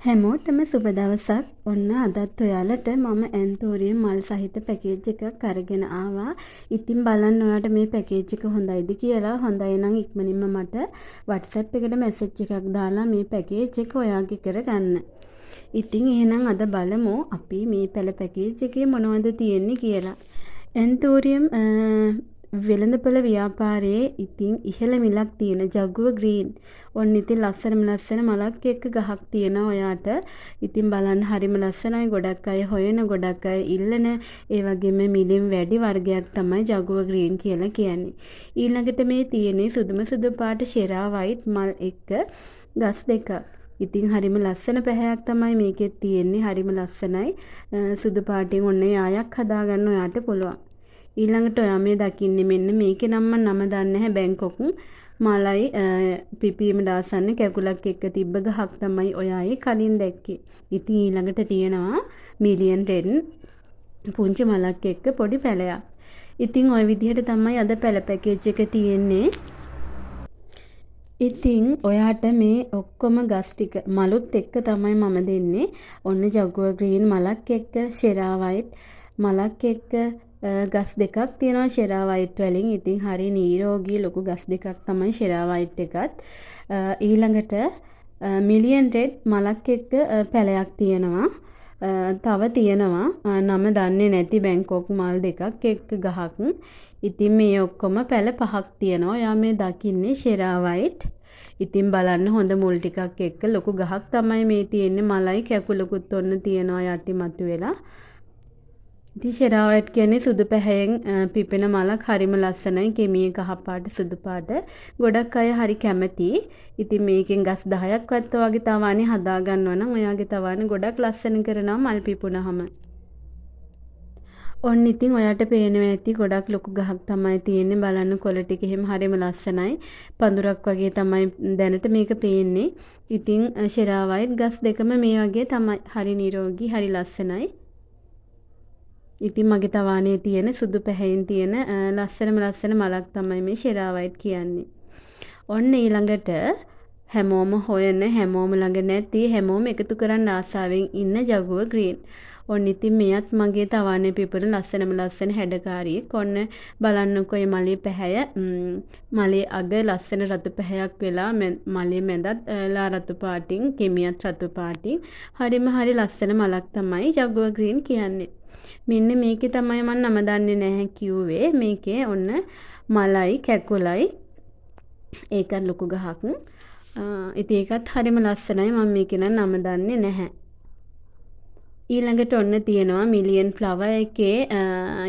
හැමෝටම සුබ දවසක්. ඔන්න අදත් ඔයාලට මම ඇන්තූරියම් මල් සහිත පැකේජ් එකක් අරගෙන ආවා. ඉතින් බලන්න ඔයාලට මේ පැකේජ් එක හොඳයිද කියලා. හොඳයි නම් ඉක්මනින්ම මට WhatsApp එකට මැසේජ් එකක් දාලා මේ පැකේජ් එක ඔයාගේ කරගන්න. ඉතින් එහෙනම් අද බලමු අපි මේ පැල පැකේජ් එකේ මොනවද තියෙන්නේ කියලා. ඇන්තූරියම් වෙළඳපළ ව්‍යාපාරයේ ඉතින් ඉහළ මිලක් තියෙන ජගුවර් ග්‍රීන්. ඔන්න ඉතින් ලස්සනම ලස්සන මලක් එක්ක ගහක් තියෙනවා ඔයාට. ඉතින් බලන්න හරිම ලස්සනයි. ගොඩක් අය හොයන, ගොඩක් අය ඉල්ලන, ඒ වගේම මිලින් වැඩි වර්ගයක් තමයි ජගුවර් ග්‍රීන් කියලා කියන්නේ. ඊළඟට මේ තියෙන්නේ සුදුම සුදු පාට ෂෙරා වයිට් මල් එක්ක ගස් දෙකක්. ඉතින් හරිම ලස්සන පැහැයක් තමයි මේකෙත් තියෙන්නේ. හරිම ලස්සනයි. සුදු පාටින් ඔන්න යායක් හදාගන්න ඔයාට පුළුවන්. ඊළඟට ඔයා මේ දකින්නේ මෙන්න මේකේ නම් මම නම දන්නේ නැහැ, බැංකොක් මලයි පිපීමට ආසන්න කැකුලක් එක්ක තිබ්බ ගහක් තමයි ඔයා ඒ කලින් දැක්කේ. ඉතින් ඊළඟට තියෙනවා මිලියන් රෙඩ් පුංචි මලක් එක්ක පොඩි පැලයක්. ඉතින් ඔය විදිහට තමයි අද පැල පැකේජ් එක තියෙන්නේ. ඉතින් ඔයාට මේ ඔක්කොම ගස් ටික මලුත් එක්ක තමයි මම දෙන්නේ. ඔන්න ජගුවර් ග්‍රීන් මලක් එක්ක, ෂෙරා වයිට් මලක් එක්ක ගස් දෙකක් තියෙනවා ෂෙරා වයිට් වලින්. ඉතින් හරි නිරෝගී ලොකු ගස් දෙකක් තමයි ෂෙරා වයිට් එකත්. ඊළඟට මිලියන් රෙඩ් මලක් එක්ක පැලයක් තියෙනවා. තව තියෙනවා නම දන්නේ නැති බැංකොක් මල් දෙකක් එක්ක ගහක්. ඉතින් මේ ඔක්කොම පැල පහක් තියෙනවා. ඔයා මේ දකින්නේ ෂෙරා වයිට්. ඉතින් බලන්න හොඳ මුල් ටිකක් එක්ක ලොකු ගහක් තමයි මේ තියෙන්නේ. මලයි කැකුලකුත් ඔන්න තියෙනවා යටි මතුවෙලා. ඉතින් ෂෙරා වයිට් කියන්නේ සුදු පැහැයෙන් පිපෙන මලක්. හරිම ලස්සනයි. කෙමිය කහ පාට සුදු පාට. ගොඩක් අය හරි කැමතියි. ඉතින් මේකෙන් ගස් 10ක්වත් ඔයාගේ තවානේ හදා ගන්නවා නම් ඔයාගේ තවානේ ගොඩක් ලස්සන කරනවා මල් පිපුණහම. ඔන්න ඉතින් ඔයාට පේනවා ඇති ගොඩක් ලොකු ගහක් තමයි තියෙන්නේ. බලන්න කොළ ටික එහෙම හරිම ලස්සනයි. පඳුරක් වගේ තමයි දැනට මේක පේන්නේ. ඉතින් ෂෙරා වයිට් ගස් දෙකම මේ වගේ තමයි. හරි නිරෝගී, හරි ලස්සනයි. ඉතින් මගේ තවානේ තියෙන සුදු පැහැයෙන් තියෙන ලස්සනම ලස්සන මලක් තමයි මේ ෂෙරා වයිට් කියන්නේ. ඔන්න ඊළඟට හැමෝම හොයන, හැමෝම ළඟ නැති, හැමෝම එකතු කරන්න ආසාවෙන් ඉන්න ජගුවර් ග්‍රීන්. ඔන්න ඉතින් මෙයත් මගේ තවානේ පිපුණු ලස්සනම ලස්සන හැඩකාරියෙක්. ඔන්න බලන්නකෝ මේ මලේ පැහැය, මලේ අග ලස්සන රතු පැහැයක් වෙලා මලේ මැදත් ලා රතු පාටින්, කෙමියත් රතු පාටින්. හරිම හරි ලස්සන මලක් තමයි ජගුවර් ග්‍රීන් කියන්නේ. මෙන්න මේකේ තමයි මම නම දන්නේ නැහැ කිව්වේ. මේකේ ඔන්න මලයි කැකුලයි, ඒකත් ලොකු ගහක්. ඉතින් ඒකත් හරිම ලස්සනයි. මම මේකේ නම් නම දන්නේ නැහැ. ඊළඟට ඔන්න තියෙනවා මිලියන් ෆ්ලවර් එකේ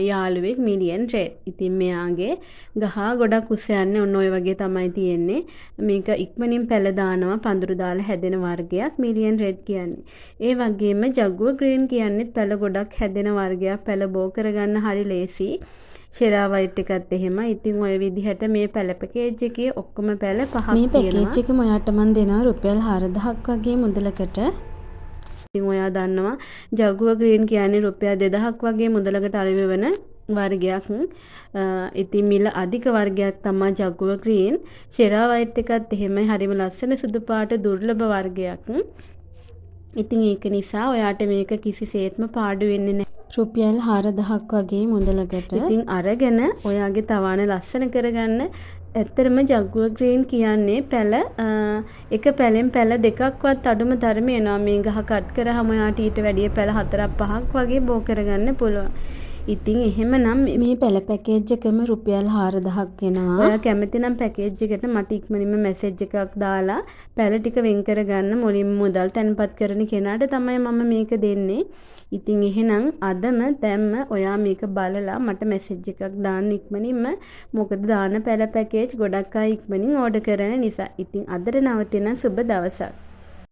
යාළුවෙක් මිලියන් රෙඩ්. ඉතින් මෙයාගේ ගහ ගොඩක් උස යන්නේ ඔන්න ඔය වගේ තමයි තියෙන්නේ. මේක ඉක්මනින් පැල දානවා, පඳුරු දාලා හැදෙන වර්ගයක් මිලියන් රෙඩ් කියන්නේ. ඒ වගේම ජගුවර් ග්‍රීන් කියන්නේත් පැල ගොඩක් හැදෙන වර්ගයක්. පැල බෝ කරගන්න හරි ලේසි. ෂෙරා වයිට් එකත් එහෙමයි. ඉතින් ඔය විදිහට මේ පැල පැකේජ් එකේ ඔක්කොම පැල පහක් මේ තියෙනවා. පැකේජ් එකම ඔයාට මං දෙනවා රුපියල් 4000ක් වගේ මුදලකට. ඉතින් ඔයා දන්නවා ජගුවර් ග්‍රීන් කියන්නේ රුපියල් 2000ක් වගේ මුදලකට අලෙවි වෙන වර්ගයක්. ඉතින් මිල අධික වර්ගයක් තමයි ජගුවර් ග්‍රීන්. ෂෙරා වයිට් එකත් එහෙමයි. හරිම ලස්සන සුදු පාට දුර්ලභ වර්ගයක්. ඉතින් ඒක නිසා ඔයාට මේක කිසිසේත්ම පාඩු වෙන්නේ නැහැ. රුපියල් 4000ක් වගේ මුදලකට. ඉතින් අරගෙන ඔයාගේ තවාන ලස්සන කරගන්න. ඇත්තටම ජගුවර් ග්‍රීන් කියන්නේ පැල එක පැලෙන් පැල දෙකක්වත් අඩුම තරමේ එනවා. මේ ගහ කට් කරාම ඔයාට ඊට වැඩිය පැල 4ක් 5ක් වගේ බෝ කරගන්න පුළුවන්. ඉතින් එහෙමනම් මේ පැල පැකේජ් එකම රුපියල් 4000ක් වෙනවා. ඔයා කැමති නම් පැකේජ් එකට මට ඉක්මනින්ම මැසේජ් එකක් දාලා පැල ටික වෙන් කරගන්න. මුලින්ම මුදල් තැන්පත් කරන කෙනාට තමයි මම මේක දෙන්නේ. ඉතින් එහෙනම් අදම දැම්ම ඔයා මේක බලලා මට මැසේජ් එකක් දාන්න ඉක්මනින්ම. මොකද දාන පැල පැකේජ් ගොඩක් අය ඉක්මනින් ඕඩර් කරන නිසා. ඉතින් අදට නවතින සුබ දවසක්.